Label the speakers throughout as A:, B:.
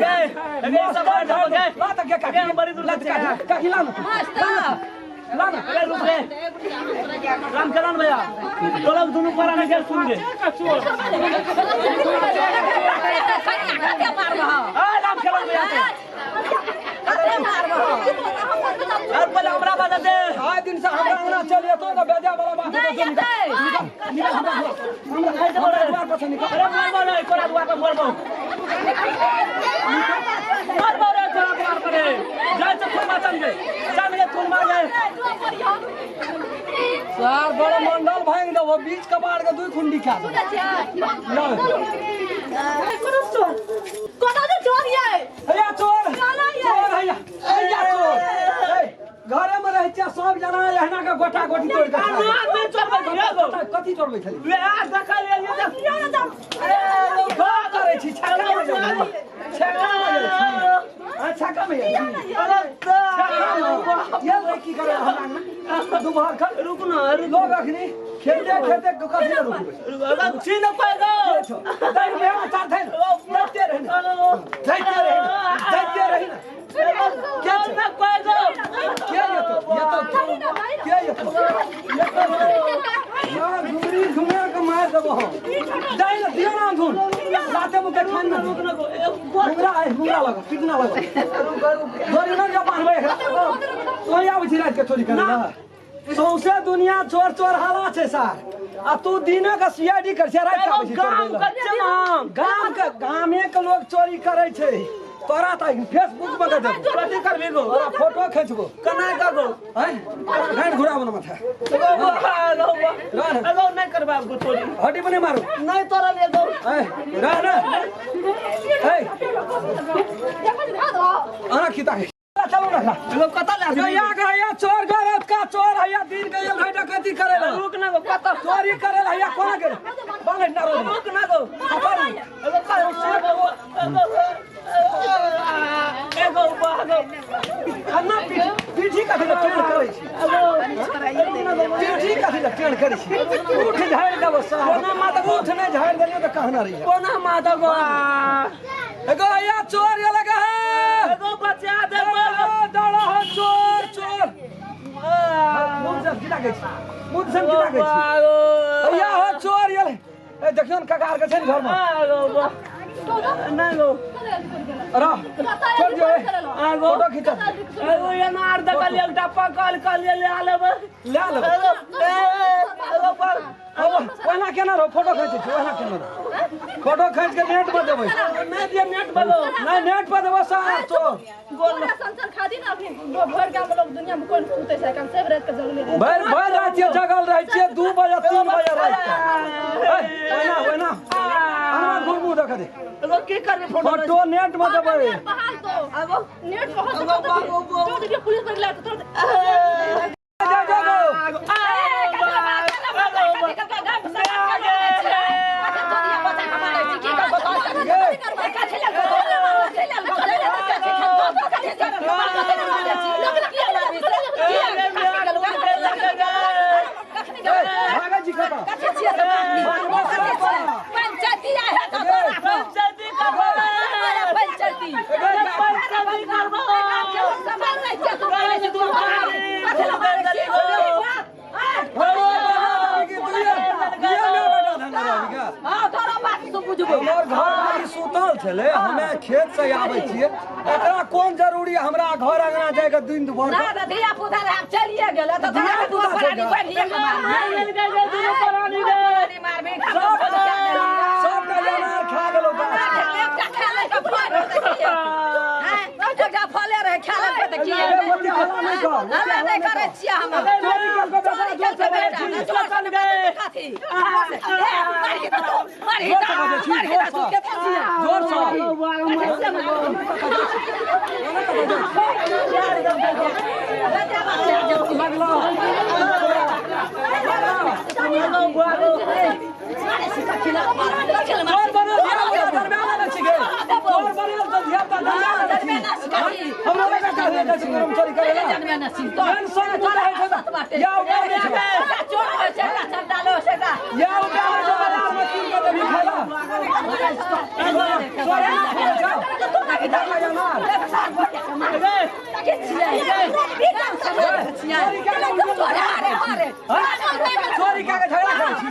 A: गए अगे सब गए
B: ला त के काकी
A: बड़ी दूर
B: काकी काकी ला ना ला ना
A: अरे रुक रे राम चरण भैया तोला दोनों पर आने के सुन गे आ राम चरण भैया और पहले हमरा बता दे
B: आय दिन से हमरा अंगना चल एतो त बेजा वाला बात
C: नहीं एतै
B: निकल हमरा
A: ऐसे बोल
B: हमरा द्वार पर से निकल
A: अरे मरबो रे तोरा द्वार पर मरबो मरबो रे तोरा द्वार पर रे जाय त खून माचन गे चल गे खून मार गए
B: सर बड़ा मंडल भांग देबो बीच कबाड़ के दुई खुंडी खा देबो
C: कोना जे चोर ये
B: हैया चोर
C: काला ये।
B: चोर हैया हैया चोर ए, घरे में रहै छियै सब जना एहना के गोटा गोटी तोड़ के खा
A: ना मैं चोरबै छियै गो
B: कथी तोड़बै छली
A: वे आ देखा ले लिए
B: अरे का करै छी छक्का में जाइ छक्का में जाइ छी आ छक्का में जाइ छी
A: अरे
B: छक्का में ये रे की करे हमरा अंगना दुपहर खन
A: रुक ना रुक
B: लोग अखनी खेते खेते कथी ले रुकबै
A: अगर छी न पाएगा
B: दाइ रुपया में चार धैन जाइते रही ना जाइते रही ना जाइते रही ना
A: के न पाएगा
B: के येतो येतो के येतो येतो यार घुमरी घुमा के मार देबो हम जाइ ना दियो ना धुन लाते मुके खान ना
A: रुक ना
B: मुंगरा आइ मुंगरा लगो कितना लगो धोरी ना जा बान्हबै एकरा तोही आबै छी राति के चोरी करे ला सौंसे दुनिया चोर चोर हाला छै सार आ तू दिने के सीआईडी कर छै राति के आबै छी
A: गाम
B: चोरबै ला।
A: के
B: गाम के गामे के लोग चोरी करे छै तोरा त फेसबुक पर देबो
A: कथी करबी गो
B: तोरा फोटो खिंचबो
A: कना का गो
B: हैं गांड घुरा बना माथा
A: एगो नहीं करबा गो चोरी
B: हड्डी बने मारू
A: नहीं तोरा ले गो
B: हैं रह ना ए आना खिता के चलो ना
A: एगो कता ले
B: गया गया चोर गरत का चोर हैया दिन गयल है डकैती करे ला
A: रुक ना गो कता
B: चोरी करे ला हैया कोना के बांधे ना रोड
A: रुक ना गो एगो का एगो बागो
B: अन्ना पीठी कथी ले टेढ़ करै छी पीठी कथी ले टेढ़ करै छी उठ झाड़ि देबो साहब
A: कोना माता
B: उठ नहि झाड़ि देलियो तऽ कहना रही
A: कोना माता गो
B: एगो हैया चोर ये लगा है
A: एगो बचा दे
B: दौड़ा है चोर चोर मुंह से की लागै छी मुंह से की लागै छी हैया हो चोर ये ए देखियौ ने ककार के छै ने घर में
A: नहीं गो
B: रह छोड़ दियो
A: आगो
B: फोटो खींच
A: एगो अनार देखल एकटा पकल कल ले लेबै
B: ले लेबै
A: एगो पर
B: ओहिना केना रहो फोटो खींचै छी ओहिना केना रहो फोटो खींच के नेट पर देबै
A: नहीं दिए नेट पर
B: नहीं नेट पर देबै सार चोर भरि भरि राति जगल रहै छियै 2 बजे 3 बजे राति के ओहिना ओहिना अहाँ घुरबू देख दे
A: एगो की करबे फोटो
B: फोटो नेट में देबै जा जा गो भागै छी कतऽ हमर घर वाली सुतल छलै हमे खेत से आबै छियै एकरा कोन जरूरी हमरा घर अंगना जाय के दिन दुपहर के? सबटा अनार खा गेलौ गाछ जोर से चोर बनल धिया पुता दरम्यान ने छी गे चोर बनल तऽ धिया पुता दरम्यान ने छी हमरा लगा कहले जाइ छी कर्मचारी करे ला टेंशन चोर है छै या उतार दे छै या उतार दे छै बाजार में कीन के देबी खाय ला चोर अनार चोरी कए के झगड़ा करै छी?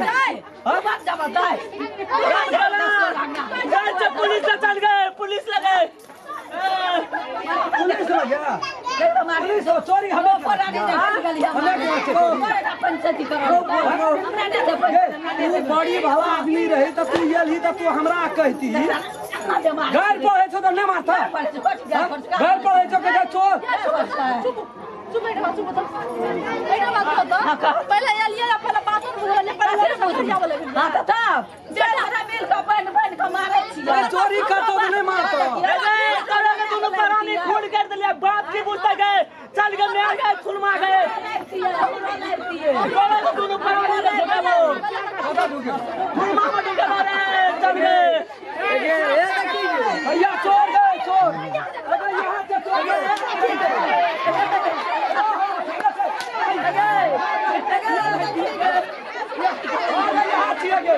A: जाय छै पुलिस लग चल गए, पुलिस लगे।
B: पुलिस लग गया? पुलिस हो चोरी हमें हमें क्यों छै? तू बड़ी भला आदमी रही तऽ तू एलही तऽ तू हमरा कहती। घर पर होइ छौ तऽ नहि मारतौ? घर पर होइ छौ, कहै चोर।
C: चुप बैठ, चुप। पहिले एलियै, पहिले बातो बुझलियै, पहिले आबै लगलियै।
B: चोरी करतौ तऽ नहि मारतौ?
A: तोरा के दुनू प्राणी खून कर देलियै, बाप की बुझते गए। चल गए, मैं गए, खुलमा गए। तोरा के दुनू प्राणी के ढुकेबो, खुलमा में ढुकेबो रे। चल गए।
B: भैया, चोर गए, चोर।